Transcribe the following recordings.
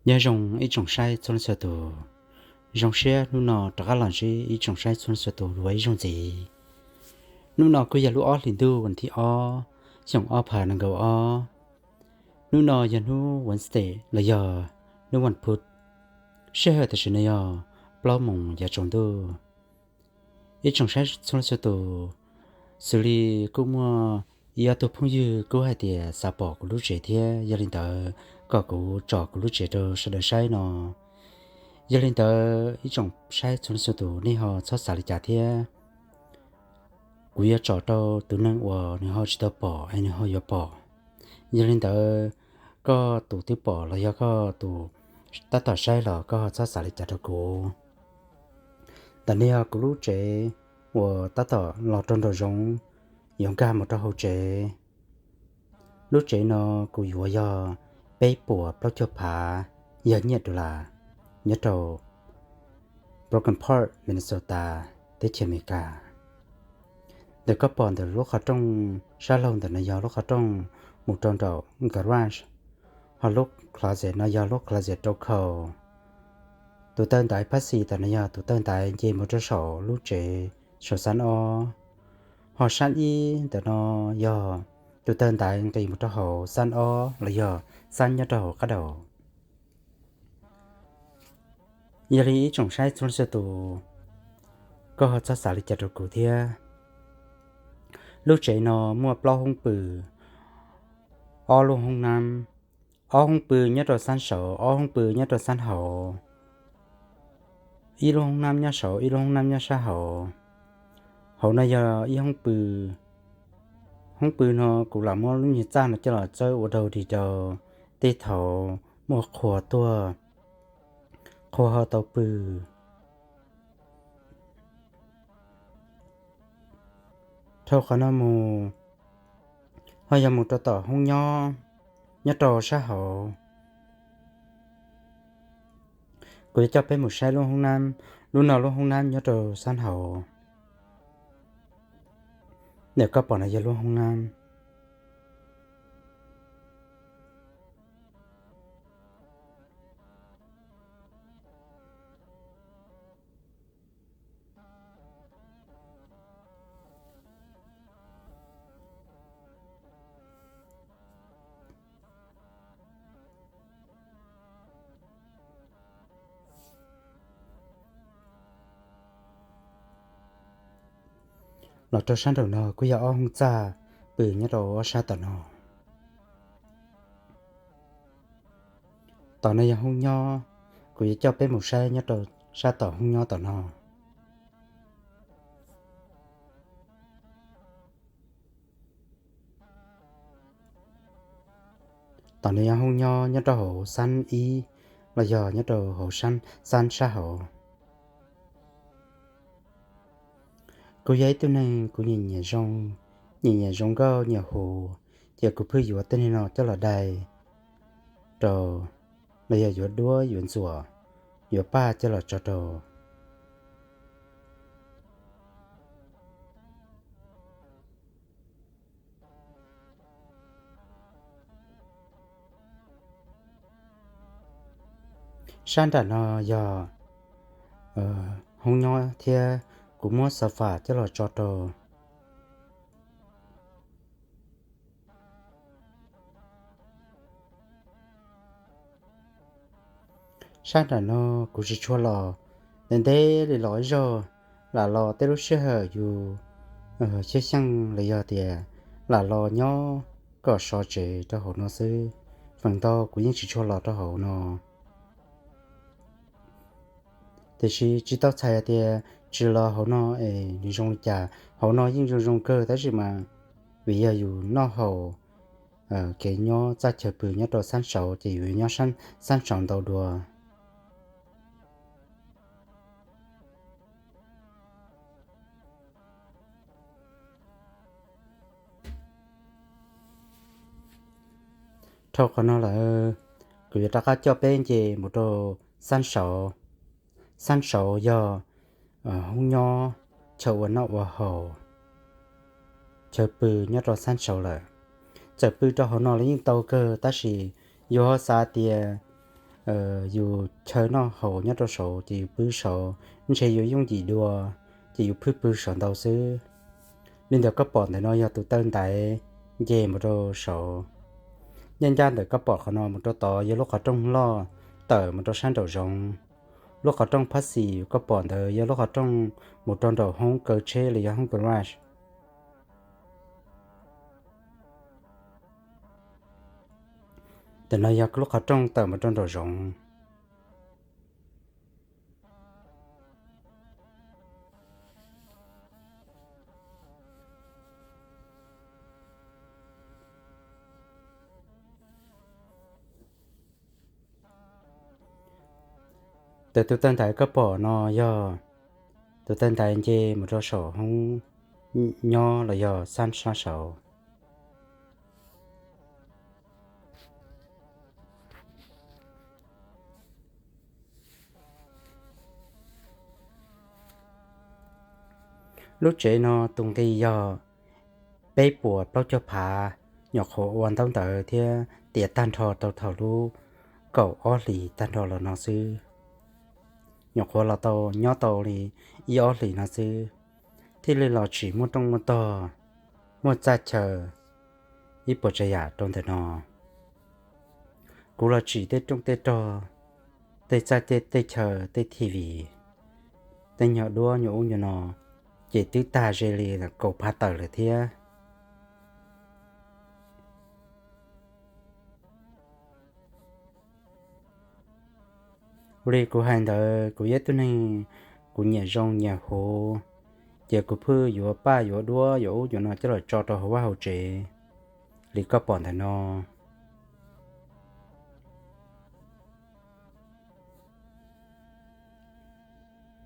Nyob zoo ib tsoom saib txhua leej txhua tus, zoo siab hnub no rov qab los ntsib ib tsoom saib txhua leej txhua tus ua ib zaug ntxiv. Hnub no kuj yog lub ob hlis ntuj vas thib ob, xyoo ob phav nees nkaum ob. Hnub no yog hnub Wednesday los yog hnub vas phuv, sij hawm tam sim no yog plaub moos yav tsaus ntuj. Ib tsoom saib txhua leej txhua tus, xws li kuj muaj ib ob tug phooj ywg kuj hais tias xav pom kuv lub tsev thiab, yog li ntawd kom kuv tsom kuv lub tsev rau sawv daws saib no. Yog li ntawd ib tsoom saib txhua leej txhua tus nej ho txhob xav li cas thiab. Kuv yuav tsom rau tus neeg uas nws ho tsis tau pom es nws ho yuav pom. Yog li ntawd koj tus twb pom los yog koj tus tab tom saib los koj ho txhob xav li cas rau kuv. Ntawm no yog kuv lub tsev uas tab tom los rau nraum zoov, yuav nkag mus rau hauv tsev. Lub tsev no kuv yuav yog peb puas plaub caug phav, yog nyiaj dollar, nyob rau Brooklyn Park, Minnesota, teb chaws Amelikas. Ntawm koj pom ntawm lub qhov rooj sab laug ntawm no yog lub qhov rooj mus rau nraum garage, ho lub closet no yog lub closet rau khau. Tus taw ntaiv phab xis ntawm no yog tus taw ntaiv nce mus rau saum lub tsev saum xab ob, ho sab ib ntawm no yog tus taw ntaiv nqis mus rau hauv xab ob los yog xab nyob rau hauv qab daus. Yog li ib tsoom saib txhua leej txhua tus, koj ho txhob xav li cas rau kuv thiab. Lub tsev no muaj plaub hoob pw, ob lub hoob nab, ob hoob pw nyob rau xab saud, ob hoob pw nyob rau xab hauv, ib lub hoob nab nyob saud, ib lub hoob nab nyob sab hauv. Hauv no yog ib hoob pw. Hoob pw no kuv lam muab lub nyuag txaj no coj los txawb ua dog dig rau tej thaum muaj qhua tuaj, qhua ho tau pw. Dhau qhov no mus, ho yog mus rau tom hoob nyob, nyob rau sab hauv. Kuv yuav coj peb mus saib lub hoob nab, lub no lub hoob nab nyob rau xab hauv. Ntawm koj pom no yog lub hoob nab. Los rau sab nraum no kuj yog ob hoob txaj pw nyob rau ob sab tom no. Tom no yog hoob nyob, kuv yuav coj peb mus saib nyob rau sab tom hoob nyob tom no. Tom no yog hoob nyob nyob rau hauv xab ib los yog nyob rau hauv xab sab hauv. Kuv yog ib tug neeg kuv nyiam nyiam zoo, nyiam nyiam zoo nkauj nyiam hu, ces kuv pheej yuav tej neeg no coj los dai rau, los yog yuav duab yuav ntxuam, yuav paj coj los tso rau. Sab nram no yog hoob nyob thiab kuv muab sofa coj los tso rau. Sab nram no kuv tsis tshua los, ntev ntev li los ib zaug, lam los tej lub sij hawm yus xyeej xyeej los yog tias lam los nyob kom so tsev rau hauv no xwb. Feem ntau kuv yeej tsis tshua los rau hauv no. Tiam sis tsis tau txhais hais tias tsis los hauv no es nws zoo li cas, hauv no yeej zoo zoo kawg tab sis mas vim yog yus noj haus kev nyob txaj chaw pw nyob rau xab saud ces yus nyob xab saud ntau dua. Dhau qhov no lawm, kuv yuav rov qab coj peb nce mus rau xab saud. Xab saud yog hoob nyob, chaw ua noj ua haus, chaw pw nyob rau xab saud lawm. Txawm pw rau hauv no los yeej tau kawg tab sis yus ho xav tias yus chaw noj haus nyob rau saud ces yus pw saud, ntshe yuav yooj yim dua, ces yus pw pw saud ntau xwb. Li ntawd koj pom ntawm no yog tus taw ntaiv nce mus rau saud. Ncaj ncaj ntawm koj pom qhov no mus rau tod yog lub qhov rooj loj tawm mus rau sab nraum zoov. Lub qhov rooj phab xis koj pom ntawd yog lub qhov rooj mus rau nraum hoob kaw tsheb los yog hoob garage. Ntawm no yog lub qhov rooj tawm mus rau nraum zoov. Ntawm tus taw ntaiv koj pom no yog tus taw ntaiv nce mus rau saum hoob nyob los yog xab sab saud. Lub tsev no tus nqi yog peb puas plaub caug phav, nyuam qhuav ua ntaub ntawv thiab tiav tag nrho rau thaum lub kaum ob hlis tag nrho los no xwb. Nyuam qhuav los tau nyob tau li ib ob hlis no xwb, thiaj li los tsim muaj rooj muaj tog, muaj txaj chaw ib puas tsav yam rau ntawm no. Kuv los tsim tej rooj tej rog, tej txaj tej chaw, tej T V, tej nyuag duab nyuag ub nyuag no, ces twb tag ze li kaum phav tawm lawm thiab. Ua li kuv hais ntawd kuv yog ib tug neeg, kuv nyiam zoo nyiam huv, ces kuv pheej yuav paj yuav duab yuav ub yuav no coj los tso rau hauv vaj hauv tsev li koj pom ntawm no.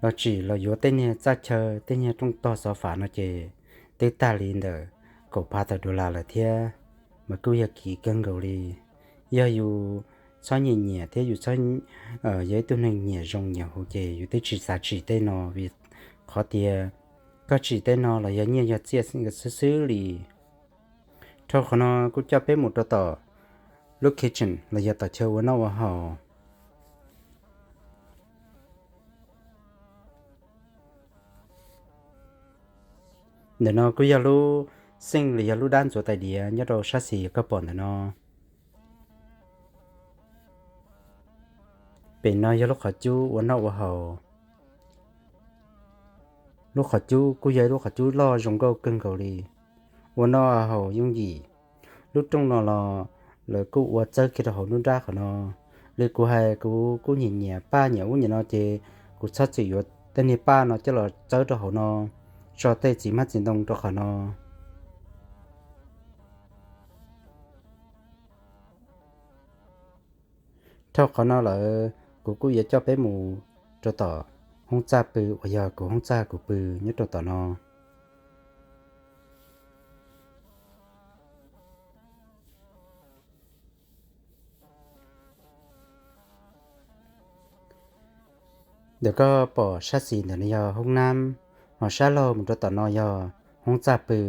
Los tsim los yuav tej niag txaj chaw tej niag rooj tog xov fav no ces twb tag li ntawm kaum phav tawm dollar lawm thiab, mas kuj yog kim kawg nkaus li. Yog yus txhob nyiam nyiam thiab yus txhob yog ib tug neeg nyiam zoo nyiam huv ces yus twb tsis xav tsim tej no, vim qhov tias koj tsim tej no los yog nyiaj yog txiaj xwb xwb li. Dhau qhov no kuj coj peb mus rau tom lub kitchen los yog tom chaw ua noj ua haus. Ntawm no kuj yog lub sink los yog lub dab ntxuav tais diav nyob rau sab xis koj pom ntawm no. Pem no yog lub qhov cub ua noj ua haus. Lub qhov cub kuj yog lub qhov cub loj zoo nkauj kawg nkaus li, ua noj haus yooj yim. Lub rooj no los lawv kuj ua txawb kiag rau hauv nruab nrab qhov no. Li kuv hais kuv kuj nyiam nyiam paj nyiam ub nyiam no ces kuv txhob txwm yuav tej niag paj no coj los txawb rau hauv no, tso tej txiv hmab txiv ntoo rau qhov no. Dhau qhov no lawm kuv kuj yuav coj peb mus rau tom hoob txaj pw uas yog kuv hoob txaj kuv pw nyob rau tom no. Ntawm koj pom sab xis ntawm no yog hoob nab, ho sab laug mus rau tom no yog hoob txaj pw.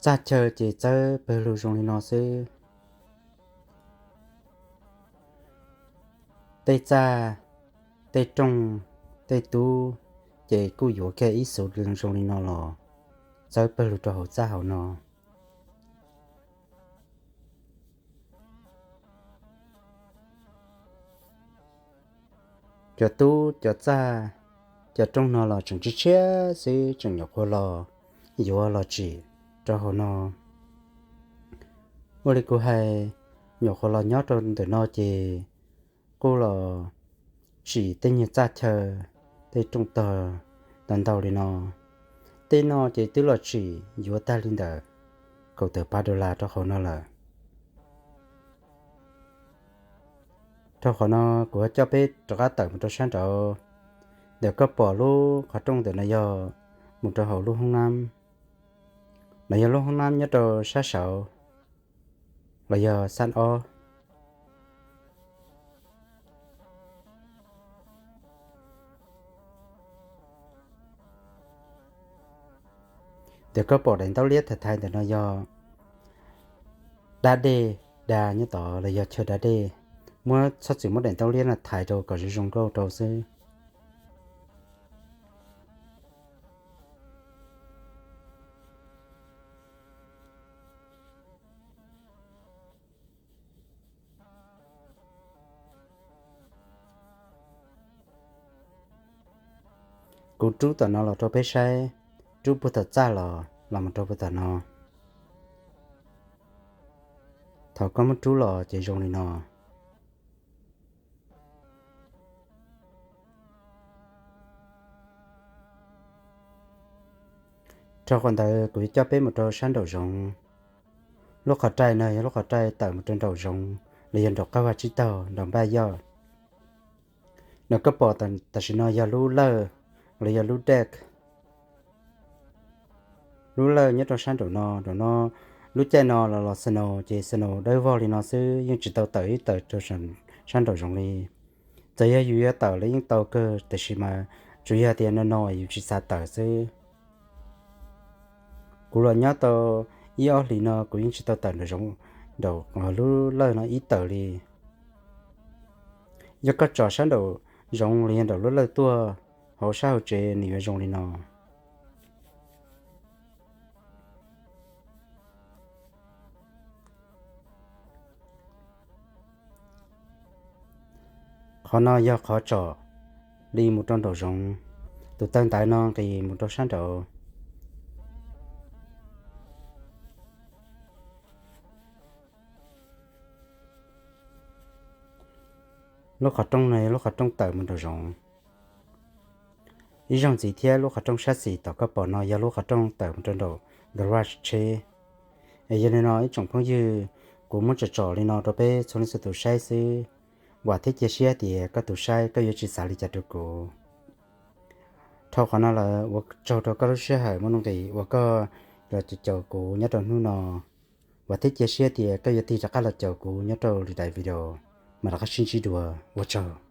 Txaj chaw ces txawb pawg lug zoo li no xwb. Tej txaj, tej rooj, tej tub ces kuj yuav kiag ib xuv zoo li no los txawb pawg lug rau hauv txaj hauv no. Cov tub cov txaj, cov rooj no los tseem tshiab tshiab xwb, tseem nyuam qhuav los yuav los tsim rau hauv no. Ua li kuv hais, nyuam qhuav los nyob rau ntawm no ces kuj los tsim tej nyuag txaj chaw, tej rooj tog ntau ntau li no. Tej no ces twb los tsim yuav tag li ntawm kaum tawm phav dollar rau hauv no lawm. Rau qhov no kuv ho coj peb rov qab tawm mus rau sab nraud. Ntawm koj pom lub qhov rooj ntawm no yog mus rau hauv lub hoob nab. los yog lub hoob nab nyob rau sab saud, los yog xab ob. Ntawm koj pom daim ntaub liab thaiv thaiv ntawm no yog dab dej da nyob tod los yog chaw da dej. Muab txhob txwm muab daim ntaub liab no thaiv rau kom zoo zoo nkauj rau xwb. Kuv rub tom no los rau peb saib, rub puag tom txaj los los mus rau puag tom no. Thaum koj muab rub los ces zoo li no. Rau qhov ntawd kuv yuav coj peb mus rau sab nraum zoov. Lub qhov rai no yog lub qhov rai tawm mus rau nraum zoov los yog nraum qab vaj tsib taug nraum npaj yoj. Nws koj pom tam sim no yog lub lawj los yog lub deck. Lub lawj nyob rau sab nraum no, nraum no lub caij no los los snow ces snow dawb vog li no xwb, yeej tsis tau tawm ib tawm rau sab nraum zoov li. Txawm yog yus yuav tawm los yeej tau kawg, tiam sis mas tsuas yog tias no no yus tsis xav tawm xwb. Kuv los nyob tau ib ob hlis no kuv yeej tsis tau tawm nraum zoov, nraum lub lawj no ib tawm li. Yog koj tsom sab nraum zoov los yog nraum lub lawj tuaj hauv sab hauv tsev nws yuav zoo li no. Qhov no yog qhov tsom li mus rau nraum zoov, tus taw ntawv no nqis mus rau sab nraud. Lub qhov rooj no yog lub qhov rooj tawm mus nraum zoov. Ib zaug ntxiv thiab, lub qhov rooj sab xis tom koj pom no yog lub qhov rooj tawm mus rau nraum garage tsheb. Es yog li no ib tsoom phooj ywg, kuv muab tsom tsom li no rau peb txhua leej txhua tus saib xwb. Vam thiab cia siab tias koj tus saib koj yuav tsis xav li cas rau kuv. Dhau qhov no lawm, ua tsaug rau koj lub sij hawm muaj nuj nqis uas koj los caum kuv nyob rau hnub no. Vam thiab cia siab tias koj yuav tig rov qab los caum kuv nyob rau lwm daim video, mam rov qab sib ntsib dua. Ua tsaug.